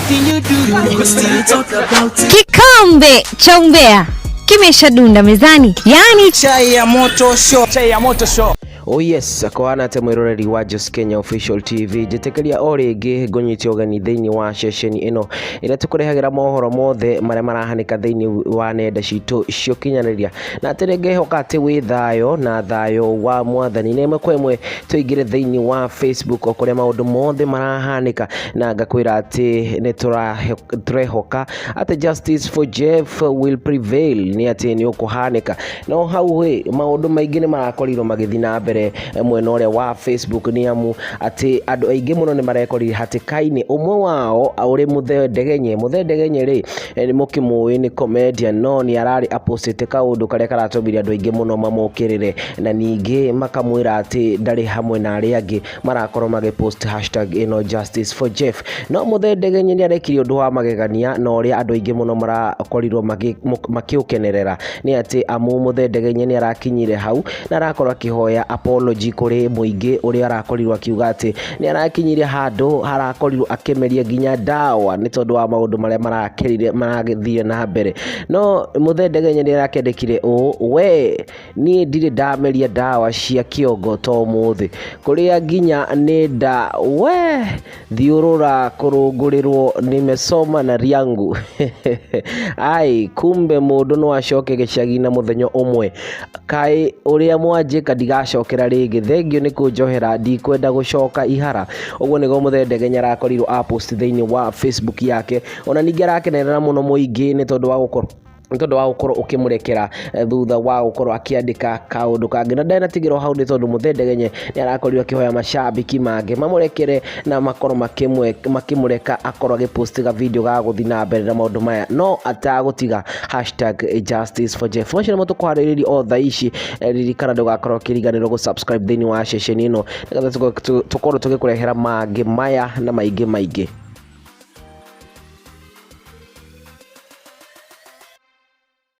Anything you do, they go still talk about it. Kikombe cha umbea kimeshadunda mezani, yaani Chai ya moto show. Chai ya moto show. Oh yes, akwana te mwiroreri wa Jos Kenya Official TV, njĩtĩkĩria o rĩngĩ ngũnyite ũgeni thĩinĩ wa ceceni ĩno ĩrĩa tũkũrehagĩra mohoro mothe marĩa marahanĩka thĩinĩ wa nenda citũ cia ũkinyanĩria, na atĩ ngehoka atĩ wĩ thayũ na thayũ wa mwathani. Na ĩmwe kwa ĩmwe tũingĩre thĩinĩ wa Facebook o kũrĩa maũndũ mothe marahanĩka, na ngakwĩra atĩ nĩ tũrehoka atĩ justice for Jeff will prevail, nĩ atĩ nĩ ũkũhanĩka. No hau ĩ, maũndũ maingĩ nĩ marakorirwo magĩthiĩ na mbere mwena ũrĩa wa Facebook, nĩ amu atĩ andũ aingĩ mũno nĩ marekorire hatĩka-inĩ. Ũmwe wao ũrĩ Mũthee Ndegenye. Mũthee Ndegenye rĩ, nĩ mũkĩmũĩ nĩ comedian, no nĩ ararĩ apostĩte kaũndũ karĩa karatũmire andũ aingĩ mũno mamũkĩrĩre, na ningĩ makamwĩra atĩ ndarĩ hamwe na arĩa angĩ marakorwo magĩpost hashtag ĩno justice for Jeff. No Mũthee Ndegenye nĩ arekire ũndũ wa magegania, na ũrĩa andũ aingĩ mũno marakorirwo makĩũkenerera nĩ atĩ amu Mũthee Ndegenye nĩ arakinyire hau na arakorwo akĩhoya apology kũrĩ mũingĩ, ũrĩa arakorirwo akiuga atĩ nĩ arakinyire handũ harakorirwo akĩmeria nginya ndawa nĩ tondũ wa maũndũ marĩa marakĩrire maragĩthire na mbere. No Mũthee Ndegenye nĩ arakĩandĩkire ũũ: "We niĩ ndirĩ ndameria ndawa cia kĩongo to ũmũthĩ kũrĩa nginya nĩ nda we thiũrũra kũrũngũrĩrwo, nimesoma na riangu ai, kumbe mũndũ no acoke gĩcagi na mũthenya ũmwe. Kaĩ ũrĩa mwanjĩka ndigacokera rĩngĩ, thengio nĩ kũnjohera, ndikwenda gũcoka ihara." Ũguo nĩguo Mũthee Ndegenye arakorirwo apost thĩinĩ wa Facebook yake. Ona ningĩ arakenerera mũno mũingĩ nĩ tondũ wa gũkorwo ũkĩmũrekera thutha wa gũkorwo akĩandĩka kaũndũ kangĩ. Na ndanatigĩrwo hau, nĩ tondũ Mũthee Ndegenye nĩ arakorirwo akĩhoya macambĩki mangĩ mamũrekere na makorwo makĩmũreka akorwo agĩpost ga video ga gũthiĩ na mbere na maũndũ maya, no atagũtiga #JusticeForJeff. Macio nĩmo tũkũharĩrĩria o thaa ici. Ririkana ndũgakorwo ũkĩriganĩrwo gũ-subscribe thĩinĩ wa ceceni ĩno, nĩgetha tũkorwo tũgĩkũrehera mangĩ maya na maingĩ maingĩ.